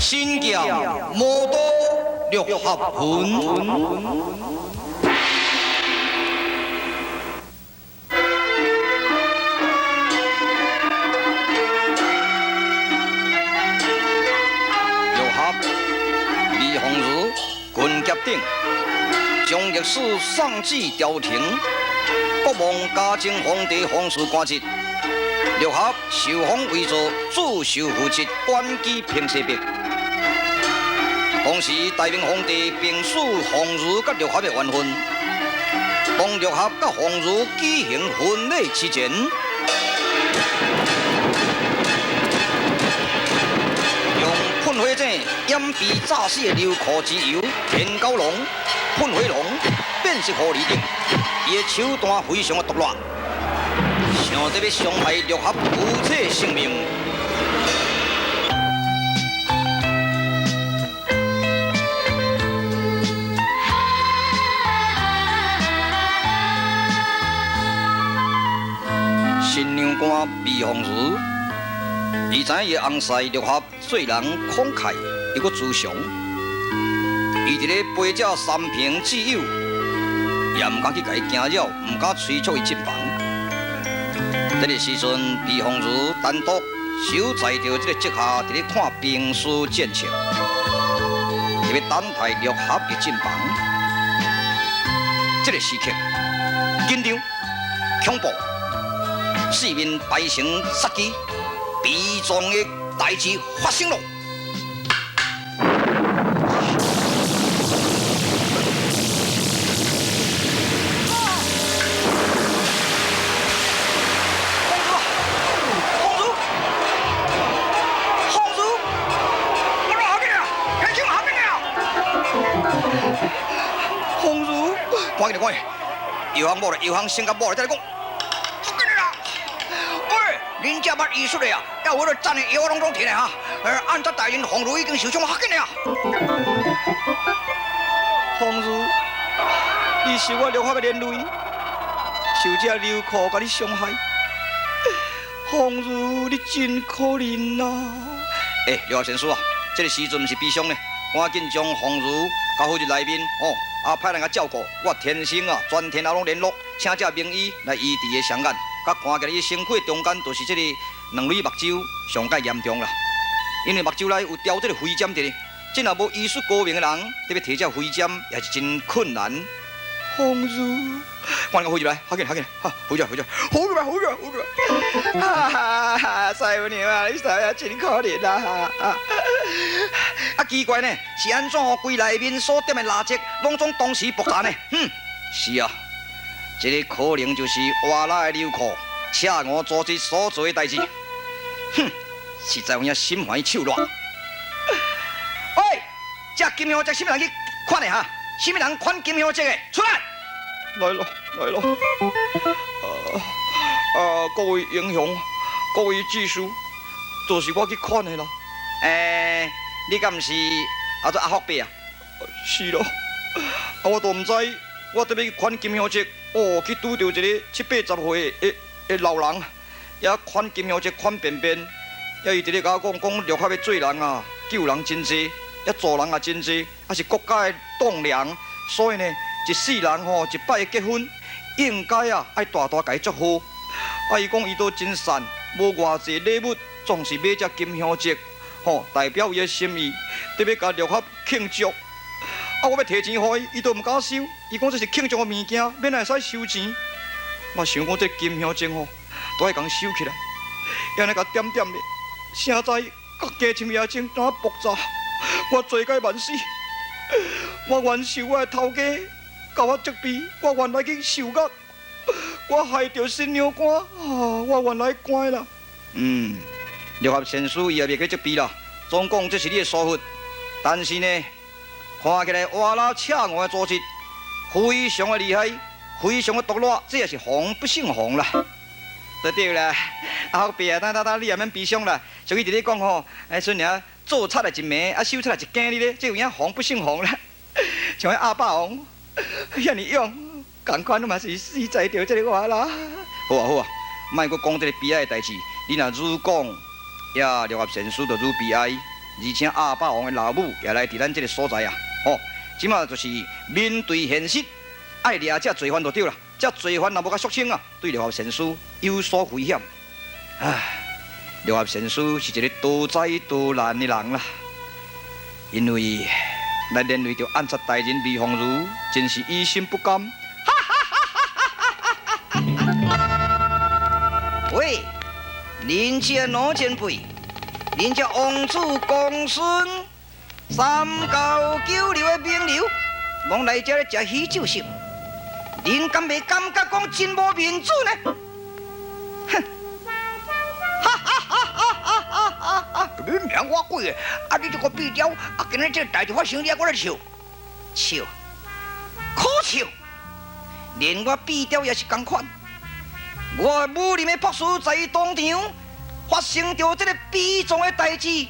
新剑魔刀六合魂。六合、李凤如、军甲顶，将历史送至朝廷，国王嘉靖皇帝皇嗣官职。六合受封为做主修负责管机平西北。当时大明皇帝并赐凤如佮六合的缘分。当六合佮凤如举行婚礼之前，用喷火井掩蔽炸死的流寇之油田蛟龙、喷火龙、变色狐狸等，伊的手段非常的毒辣，想得欲伤害六合夫妻性命。新娘官毕凤如，伊知影伊的翁婿六合做人慷慨，又阁慈祥，伊伫咧陪这三平挚友，也毋敢去共伊惊扰，毋敢催促伊进房。这个时阵，毕凤如单独守在著这个阁下，伫咧看兵书战策，伫咧等待六合的进房。这个时刻，紧张、恐怖。四面排成杀机，悲壮的代志发生了。凤如，凤如，凤如，我好紧啊！赶紧好紧啊！凤如，赶紧来，赶紧！药行某来，药行先佮某来，再来讲。恁这捌医术的啊，要我咧等的药拢拢摕来哈。按照大人凤如已经受伤，较紧的啊。凤如，你受我六合的连累，受这流寇共你伤害。凤如，你真可怜啊！欸，六合仙师啊，这个时阵毋是悲伤呢，赶紧将凤如交好入内面哦，啊，派人共照顾。我天生啊，全天候拢联络，请这名医来医治伊的双眼。佮看起来伊身躯中间就是这个两蕊目睭上盖严重啦，因为目睭内有雕这个飞针伫咧，这若无医术高明的人，特别提这飞针也是真困难。凤如，赶紧扶入来，较紧较紧，哈，扶入来扶入来，扶入来扶入来扶入来，哈哈哈！师傅娘啊，你实在真可怜啊！啊，奇怪呢，是按怎规内面所点的蜡烛，拢总同时爆炸呢？哼，是啊。这个可能就是外来的流寇赤吴组织所做的代志。哼，实在有影心烦手热。喂，这金香节啥物人去款的哈？啥物人款金香节的？出来！来咯，来咯！啊，各位英雄，各位志士，就是我去款的啦。欸，你敢毋是阿做阿福伯啊？是咯，啊，我都毋知，我特别去款金香节。哦，去拄著一个七八十岁的老人，也款金香节款便便，也伊伫咧共我讲讲六合的做人啊，救人真济，也助人也真济，也是国家的栋梁，所以呢，一世人吼一摆结婚，应该啊爱大大共伊祝贺。啊，伊讲伊都真善，无偌济礼物，总是买只金香节，吼，代表伊的心意，特别共六合庆祝。啊！我欲提钱予伊，伊都毋敢收。伊讲这是庆祝的物件，免会使收钱。我想讲这金香节吼，都爱共收起来，按呢共点点咧，声知佮加深夜钟怎爆炸？我罪该万死。我愿受我的头家共我责备，我原来去受压，我害著新娘官，啊！我原来该啦。六合仙师伊也袂去责备啦。总讲这是你的疏忽，但是呢，看起来瓦剌赤吴的组织非常的厉害，非常的毒辣，这也是防不胜防啦。对对啦，阿福伯啊，等等等，你也免悲伤啦。俗语伫咧讲吼，哎，孙娘做贼的一暝，啊，收贼的一更日咧，这有影防不胜防啦。像彼鸭霸王遐尔勇，仝款嘛是死在著这个瓦剌。好啊好啊，莫阁讲这个悲哀的代志。你若愈讲，遐六合仙师就愈悲哀。而且鴨霸王的老母也來佇咱這个所在啊！吼，這馬就是面對現實，愛掠這罪犯就對啦。這罪犯若無共肅清啊，對六合仙師有所危險。唉，六合仙師是一个多災多難的人啦，因為來連累著暗殺大人李鳳如，真是於心不甘。喂，恁這老前輩，恁這王子公孫三教九流的名流，攏來這咧食喜酒席，恁敢袂感覺講真無面子呢？哼！哈哈哈哈哈哈哈！你娘我鬼的，啊你這個閉雕，啊今日這個代誌發生，你還閣咧笑？笑？可笑！連我閉雕也是仝款。我武林的博士在當場發生著這個悲壯的代誌，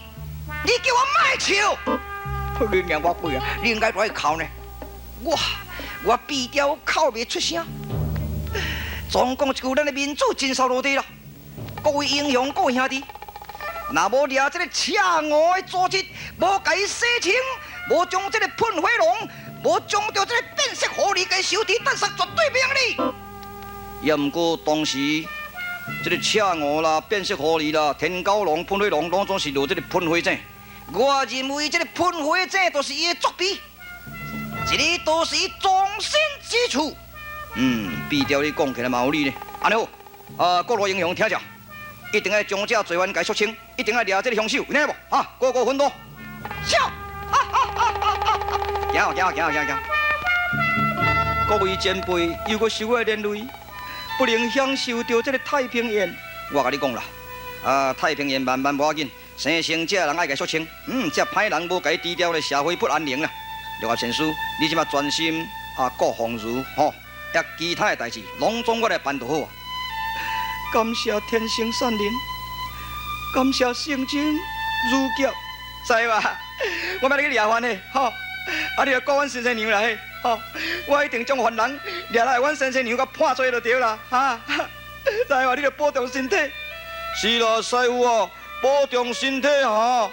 你叫我莫笑？你娘我鬼啊！你應該來哭呢。我閉雕哭袂出聲。總講一句，咱的民主真受落地啦。各位英雄，各位兄弟，若無掠這個赤吳的組織，無共伊洗清，無將這個噴火龍，無將著這個變色狐狸共收佇彈殺，絕對袂用你。也毋過當時，這個赤吳啦、變色狐狸啦、天狗龍、噴火龍，攏總是落這個噴火井。我認為這個噴火井就是伊的作弊，這裡都是伊葬身之處。嗯，畢雕你講起來嘛有理呢。按呢好，啊，各路英雄聽著，一定愛將這罪犯共肅清，一定愛掠這個兇手，有聽無？啊，個個奮鬥，笑！行行行行行。各位前輩，又閣受我的連累，不能享受著這個太平宴。我共你講啦，啊，太平宴慢慢無要緊，生成這人愛共肅清。嗯，這歹人無共伊除掉咧，社會不安寧啦。六合仙師，你這馬專心啊，顧鳳如吼，抑其他的代誌，攏總我來辦就好啊。感謝天生善人，感謝聖真如劍，知無？我欲來去掠犯的，吼！啊，你著顧阮先生娘啦，嘿，吼！我一定將犯人掠來，阮先生娘共判罪就對啦，哈！知無？你著保重身體。是啦，師父啊，保重身體哈。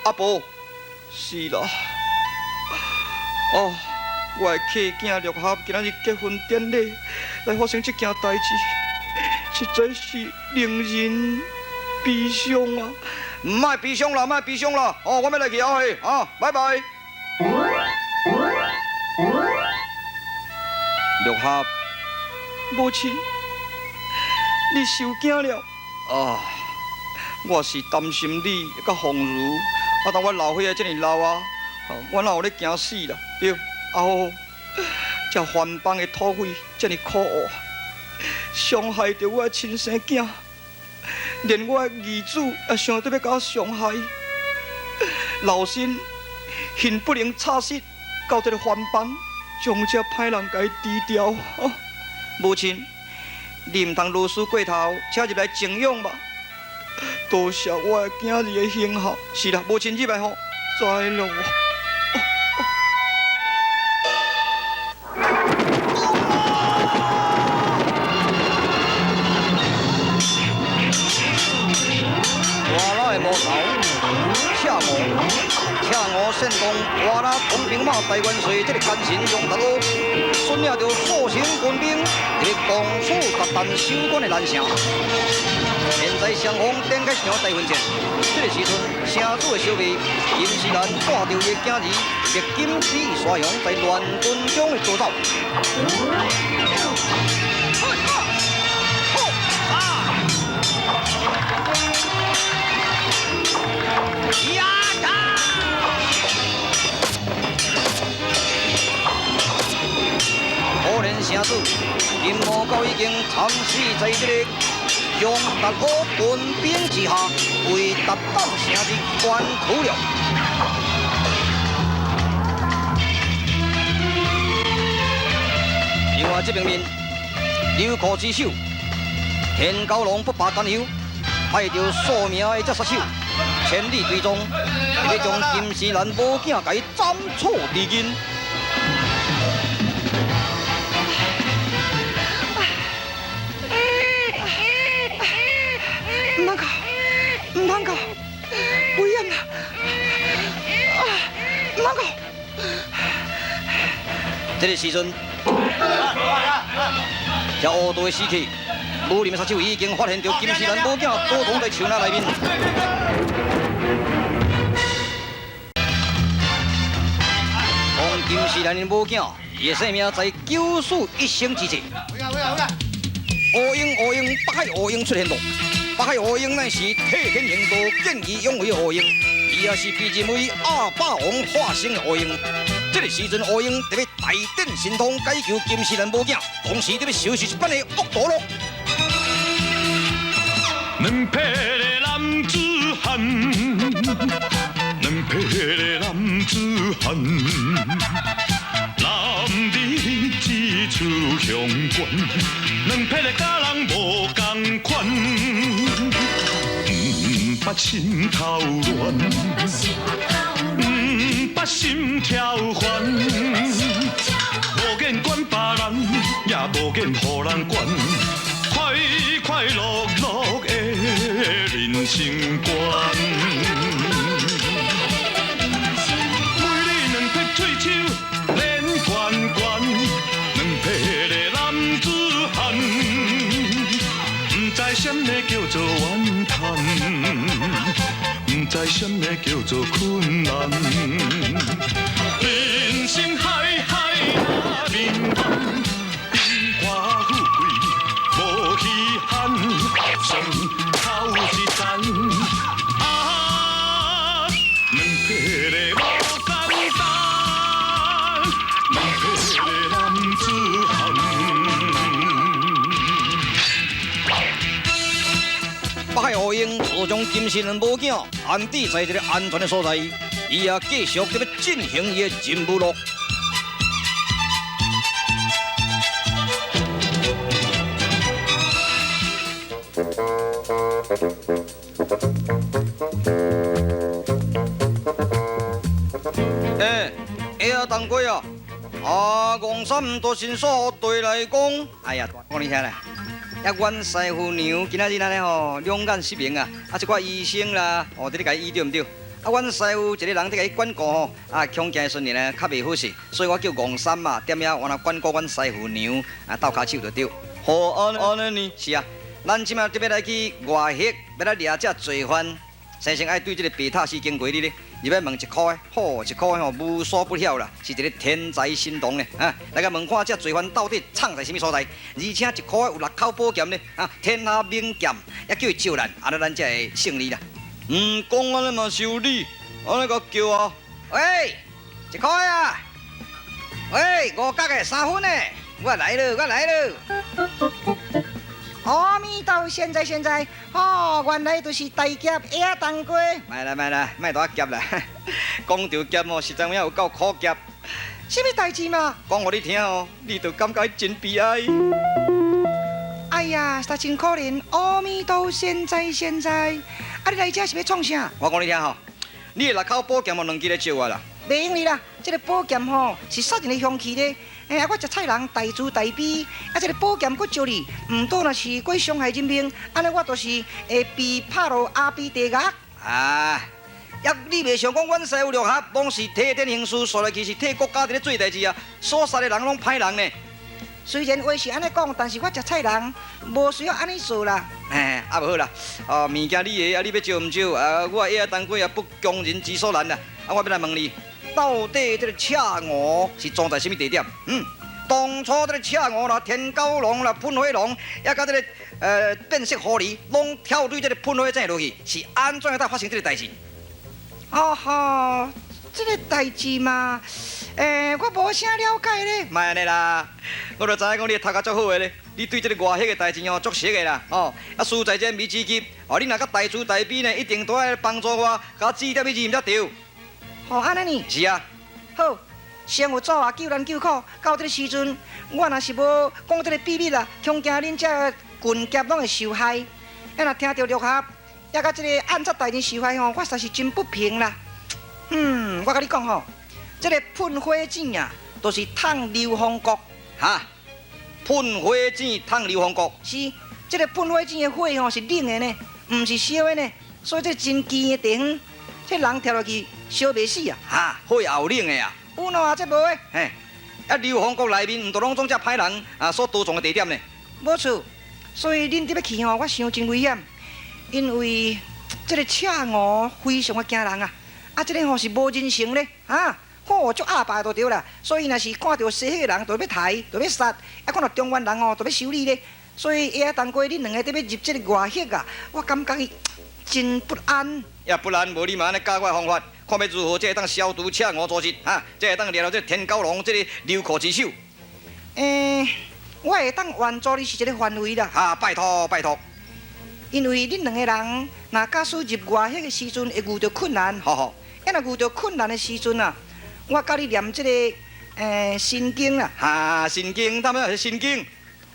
阿婆，是啦。哦，我的契囝六合今仔日結婚典禮來發生這件代誌，實在是令人悲傷啊！毋愛悲傷啦，毋愛悲傷啦！哦，我欲來去後戲，啊，拜拜。六合，母親，你受驚了？啊，我是擔心你佮鳳如，啊，當我老歲仔這爾老啊，我哪有咧驚死啦？對，啊好，這番邦的土匪這爾可惡，傷害著我的親生囝，連我的兒子也想著欲共我傷害，老身恨不能插死到這个番邦，將這歹人共伊除掉。母親，你毋通啰嗦過頭，請入來靜養吧。多謝我的囝兒的行孝。是啦，母親入來吼，知了。外來的魔頭，赤吳，赤吳煽動外來統兵馬大元帥這个奸臣楊達祜，率領著數千軍兵，佇咧攻取韃靼守關的南城。現在雙方展開一場大混戰。這个時陣，城主的小妹金絲蘭帶著伊的囝兒白金子山雄在亂軍中的逃走。可憐城主金毛狗已經慘死在這个楊達祜軍兵之下，為韃靼城的關苦了。另外這邊面，劉可之手，田蛟龍不罷甘休，派著數名的這殺手，千里追蹤，欲將金絲蘭母囝共伊斬草除根。毋通哭，毋通哭，危險啦！啊，毋通搞！這个時陣，這烏道的死去，武林殺手已經發現著金絲蘭某囝躲藏在樹林內面。當金絲蘭的某囝，伊的性命在九死一生之際。烏鷹烏鷹，北海烏鷹出現咯！北海烏鷹乃是替天行道、見義勇為的烏鷹，伊也是被認為鴨霸王化身的烏鷹。這个時陣，烏鷹特欲大展神通解救金絲蘭某囝，同時特欲收拾一班的惡徒咯。兩撇的男子漢，兩撇的男子漢，男兒志出雄關，兩撇的佮人無仝款，毋捌心頭亂，毋捌心跳煩，無願管別人，也無願予人管，快快樂樂的人生觀。每日兩撇喙鬚練懸懸，兩撇的男子漢，毋知啥物叫做怨嘆，毋知啥物叫做困難。人生海海若眠夢，榮華富貴無稀罕，上頭一層啊，兩撇的無簡單，兩撇的男子漢。北海烏鷹自從金絲蘭某囝安置在這个安全的所在，伊也繼續佇咧進行伊的任務咯。欸，欸啊，当归啊，啊，戇三大神所對來講，哎呀，講你聽啦。啊，阮師傅娘今仔日按呢吼，兩眼失明啊！啊，這寡醫生啦，哦，佇咧共伊醫對毋對？啊，阮師傅一个人佇共伊管顧吼，啊，恐驚孫兒呢較袂好勢，所以我叫戇三啊，踮遐原來管顧阮師傅娘啊，鬥跤手就對。好，按按呢呢？是啊，咱這馬特欲來去外域，欲來掠這罪犯，先生愛對這个白塔寺經過你咧。入來問一箍的，好，一箍的吼無所不曉啦，是一个天才神童咧，啊，來共問看這罪犯到底藏在啥物所在，而且一箍的有六口寶劍咧，啊，天下名劍，也叫伊招咱，按呢咱才會勝利啦。毋講按呢嘛是有理，按呢共叫啊。喂，一箍的啊，喂，五角的，三分的，我來了，我來了。阿彌陀，現在現在，哦，原來就是大俠野當歸。莫啦莫啦，莫大俠啦，講著俠哦，實在有影有夠苦俠。啥物代誌嘛？講予你聽哦，你就感覺真悲哀。哎呀，實在真可憐。阿彌陀，現在現在，啊，你來這是欲創啥？我講你聽吼，你的六口寶劍有兩支咧招我啦。袂用哩啦，這个寶劍吼是殺人的兇器咧。欸，啊，我食菜人大慈大悲，啊，這个寶劍閣招你，毋倒若是閣傷害人命，按呢我就是會被拍落阿鼻地獄。啊，抑你袂想講，阮師傅六合攏是替天行事，煞來去是替國家佇咧做代誌啊，所殺的人攏歹人呢。雖然話是按呢講，但是我食菜人無需要按呢做啦。嘿，啊無好啦，哦，物件你的，啊你欲招毋招？啊，我野當歸也不強人之所難啦。啊，我欲來問你。到底這个赤鵝是藏在啥物地點？嗯，當初這个赤鵝啦、天狗龍啦、噴火龍，抑佮這个變色狐狸，攏跳對這个噴火井落去，是按怎樣才發生這个代誌？哦吼，這个代誌嘛，欸，我無啥了解咧。莫按呢啦，我就知影講你讀甲足好的咧，你對這个外域的代誌哦足熟的啦，哦，啊，事在這迷之急，哦，你若較大慈大悲呢，一定都愛幫助我，共我指點一二，毋才對。哦，按呢呢？是啊。好，先有主啊，救難救苦。到這个時陣，我若是無講這个秘密啦，恐驚恁這群俠攏會受害。啊，若聽著六合，抑佮這个暗殺大人受害吼，我實在是真不平啦。嗯，我共你講吼，這个噴火井啊，就是燙流風國。哈？噴火井燙流風國？是，這个噴火井的火吼是冷的呢，毋是燒的呢，所以這真奇的地方。這人跳落去燒袂死啊！哈，火後冷的啊！有喏，這無的。嘿，啊，流亡國內面毋都攏總這歹人啊所逃藏的地點呢？無錯，所以恁這欲去吼，我想真危險，因為這个赤鼯非常的驚人啊！啊，這个吼是無人性咧，啊，吼足鴨霸就對啦。所以若是看著西域人，就欲刣，就欲殺；啊，看著中原人吼，就欲修理咧。所以下仔當過恁兩个佇欲入這个外域啊，我感覺伊真不安。也不然，無你嘛按呢教我的方法，看欲如何才會當消除赤鼯組織，哈，才會當掠著這个天狗龍這个流寇之首。欸，我會當援助你是一个範圍啦。哈，拜託拜託。因為恁兩個人若假使入外彼个時陣會遇著困難，好好。啊，若遇著困難的時陣啊，我教你念這个心經啦。哈，心經，他們是心經，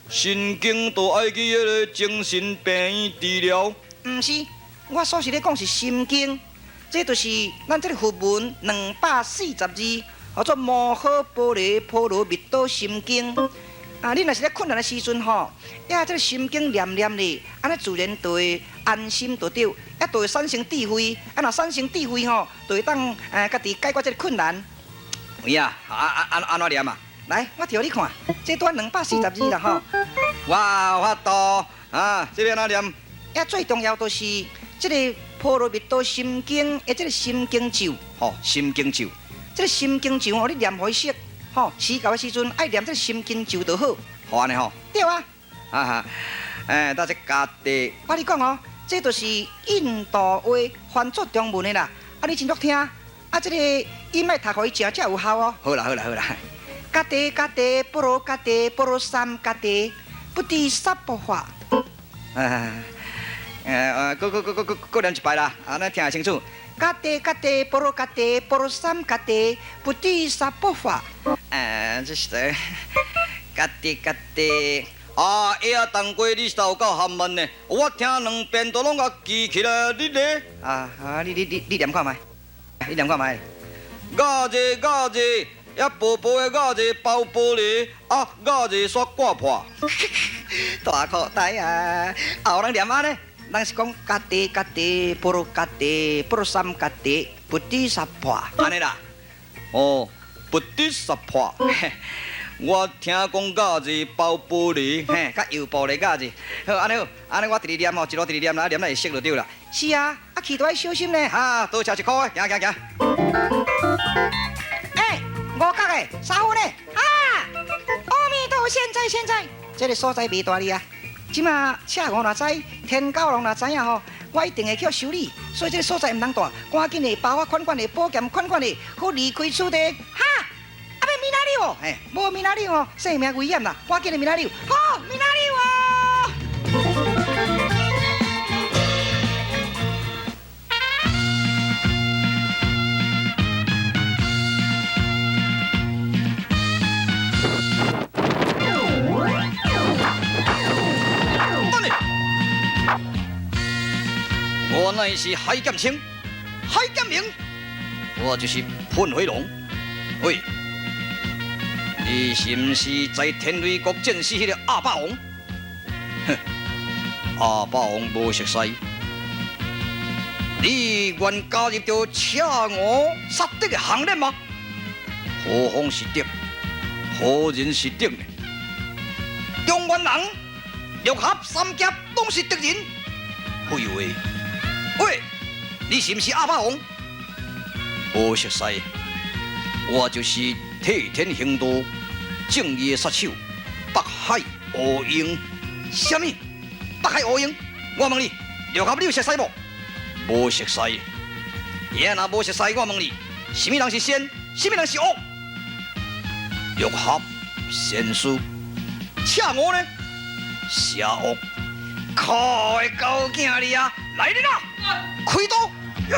心經都愛去彼个精神病院治療。毋是，我所是咧講是心經，這就是咱這个佛文242字，號做摩訶波羅波羅蜜多心經。啊，你若是咧困難的時陣吼，呀，這个心經念念咧，按呢自然就會安心就對，啊，就會產生智慧。啊，若產生智慧吼，就會當家己解決這个困難。有影，啊按怎念啊？來，我調你看，這段242啦吼。我有法度啊，這欲按怎念？啊，最重要就是這个波羅蜜多心經的這个心經咒。吼，心經咒。這个心經咒吼，你念予伊熟。吼，時到的時陣愛念這个心經咒就好。好按呢吼。對啊。啊哈，欸，等這家己。我你講哦，這就是印度話翻做中文的啦。啊，你真足聽。啊，這个音愛讀予伊正才有效哦。好啦好啦好啦。家己家己波羅家己波羅三家己，不知薩婆法。啊，閣念一擺啦，按呢聽會清楚。家己家己波羅家己波羅三家己，不知薩婆法。這是在家己家己。啊，下仔當過你實在有夠含問呢，我聽兩遍都攏共記起來，你咧？啊啊，你念看覓？你念看覓？咬者咬者，遐薄薄的咬者包玻璃，啊咬者煞割破。大裤袋啊！后人念按呢？人是講家己家己，波羅家己，波羅三家己，不知薩破。按呢啦。哦，不知薩破。我聽講咬字包玻璃，嘿，較油玻璃咬字。好，按呢好，按呢我直直念吼，一路直直念啦，念來會熟就對啦。是啊，啊去都愛小心呢。哈，多吃一箍，行行行。欸，五角的，三分的，啊！阿彌陀佛，現在現在，這个所在袂大哩啊。這馬赤鼯若知，天狗龍若知影吼，我一定會去修理。所以這个所在毋通蹛，趕緊的包我款款的寶劍款款的，好離開此地。哈！啊，欲米哪里哦？嘿，無米哪里哦，生命危險啦！趕緊的米哪里？好，米哪里哦？我乃是海剑清，海剑明，我就是噴火龍。喂，你是毋是在天雷國戰死彼个鴨霸王？哼，鴨霸王無熟似，你願加入著赤鼯殺敵的行列嗎？何方是敵？何人是敵呢？中原人、六合三俠攏是敵人。廢話。喂，你是毋是鴨霸王？無熟似，我就是替天行道、正義的殺手北海烏鷹。啥物？北海烏鷹？我問你，六合你有熟似無？無熟似。伊若無熟似，我問你，啥物人是善，啥物人是惡？六合仙師，赤鼯呢？邪惡。可惡的狗囝你啊！來人啊！開刀！殺！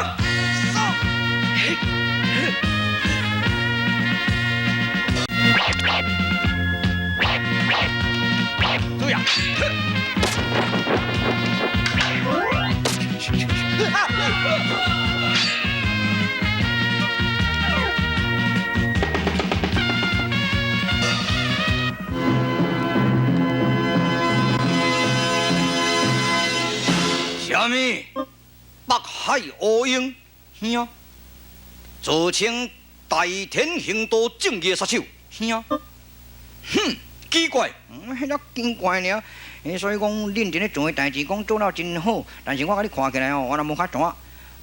注意啊！啥物？北海烏鷹兄，自稱代天行道正義的殺手，兄，哼，奇怪，彼個奇怪爾。所以講，恁佇咧做的代誌，講做了真好，但是我共你看起來哦，我若無較怎。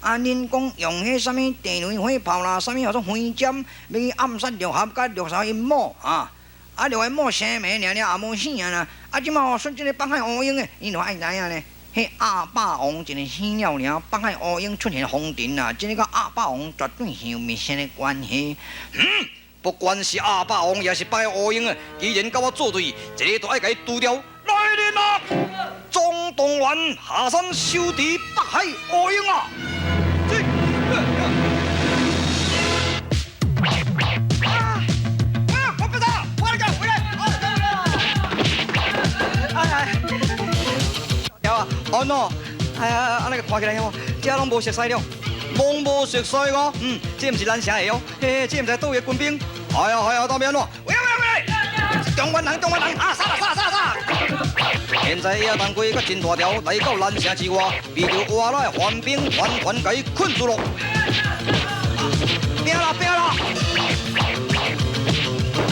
啊！恁講用彼啥物地雷火炮啦，啥物號做飛針，欲去暗殺六合佮六三𪜶某啊！啊，六合某生暝爾爾也無死啊啦！啊，這馬吼，剩這个北海烏蠅的，𪜶著愛知影咧。彼鴨霸王一个死了爾，北海烏蠅出現風塵啦，這个佮鴨霸王絕對是有密切的關係。嗯，不管是鴨霸王，抑是北海烏蠅啊，既然佮我作對，這个都愛共伊除掉。來人啊！總動員下山收治北海烏蠅啊！啊！我不走，我來回來。哎哎，有啊，安怎？哎呀，按呢看起來吼，這攏無熟似了，攏無熟似哦。嗯，這毋是南城的哦，嘿，這毋知佗位的軍兵。哎呀哎呀，當面安怎？喂喂喂！中原人，中原人，啊，殺啦殺殺殺！現在野當歸佮真大條來到南城之外，被著活來的番兵團團共伊困住咯。拼啦拼啦！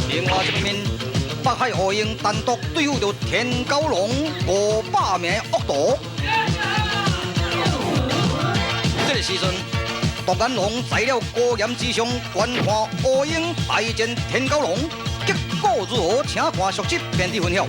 另外一面，北海烏蠅單獨對付著天狗龍500名惡徒。這個時陣，獨眼龍在了高岩之上觀看烏蠅大戰天狗龍，結果如何？請看續集，便佇分曉。